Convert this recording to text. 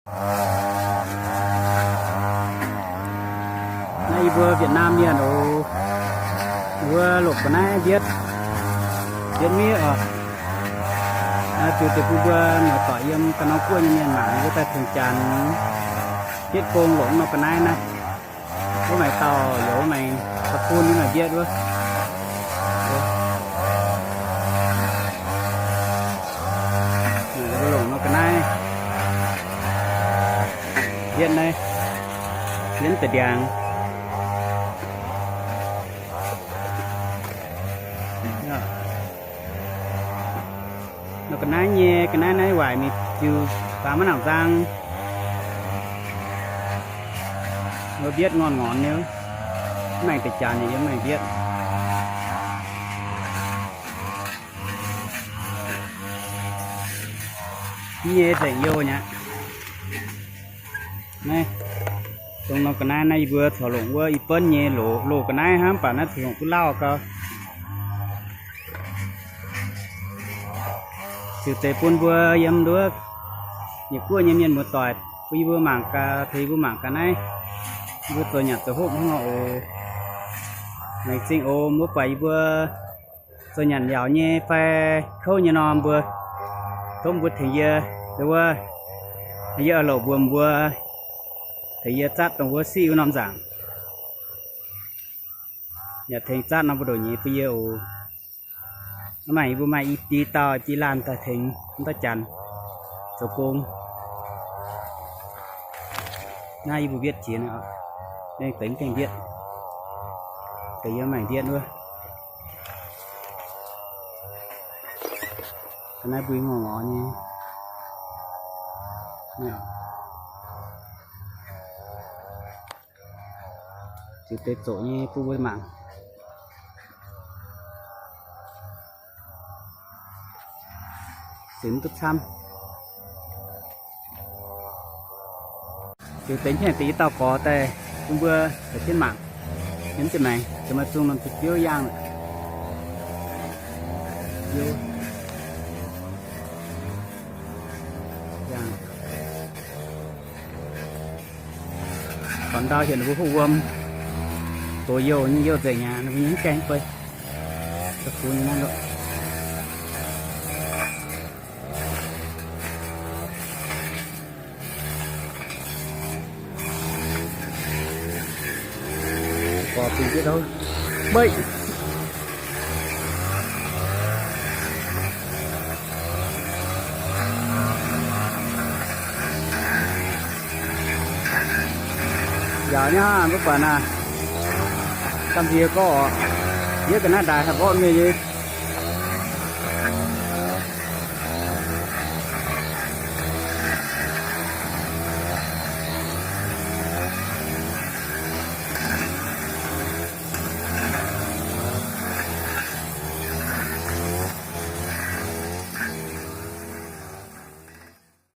Naaiv yie mbuo Việt Nam mienh oc, wuov longc ga'naaiv mbietv, mbietv miv oc. Ziux deix bun mbuo muoz-doic yiem ga'norm guoqv nyei mienh mangc, yie mbuo daaih tengx janx jietv gong longc norm ga'naaiv naaiv. Wuov maengx dauh youz, wuov maengx da'bun nyei maengx mbietv wuov. Mbuo longc norm ga'naaiv mbietv naaiv, mbietv da'ndiangx. Nor ga'naaiv nyei, ga'naaiv naaiv waaic mingh ziux faaux maiv nangc nzang. Wuov mbietv ngorn ngorn nyei, mv maengx deix janx yaac yiem maengx mbietv. Mv nyei nzengc youh nyei aqv. Naaiv, dongh norm ga'naaiv naaiv yie mbuo corc longc wuov i buonv nyei loz, loz ga'naaiv hnangv, mv baac naaiv corc longc duqv lauh gau. Ziux deix bun mbuo yiem nduov yietc guoqv nyei mienh muoz-doic bun yie mbuo mangc gaax, tengx yie mbuo mangc gaax naaiv, yie mbuo zoux nyanc zoux hopv hnangv nor oc. Laengz zingh oc, mbuo buatc yie mbuo zoux nyanc yaac nyei fai kouv nyei nor, mbuo tov mbuo tengx yie, wuov, yie oix louc mbuox mbuo, tengx yie zatv dongh wuov siqv wuov norm nzaangc, yaac tengx zatv norm buoz-ndoqv nyei bun yie oc. Mv baac yie mbuo maaih i diqc dauh diqc laanh daaih tengx mv dauh janx zoux gong. Naaiv yie mbuo mbietv jiex, laengz deix mv gaengh mbietv, deix yie maaih mbietv wuov. Ga'naaiv mbuo ngorc ngorc nyei. Ziux deix zoqc nyei bun mbuo mangc. Zinx duqv camv. Ziux deix hnyangx deix i dauh gorx daaih bun mbuo caux jienv mangc. Yiem ziepc maengx ziouc maaih zungh norm ziepc biouv yaangh. Gorn ndau heuc ninh mbuo hopv wuom, doz youh nyei, youh nzengc aqv, ninh mbuo nyei mv gaengh beiv. Gorx bun jienv ndau beiv. Njaaux nyei hnangv, mv baac naaiv gamh nziex gorqv oc. Yie ga'naaiv ndaix haih mborqv mienh nyei.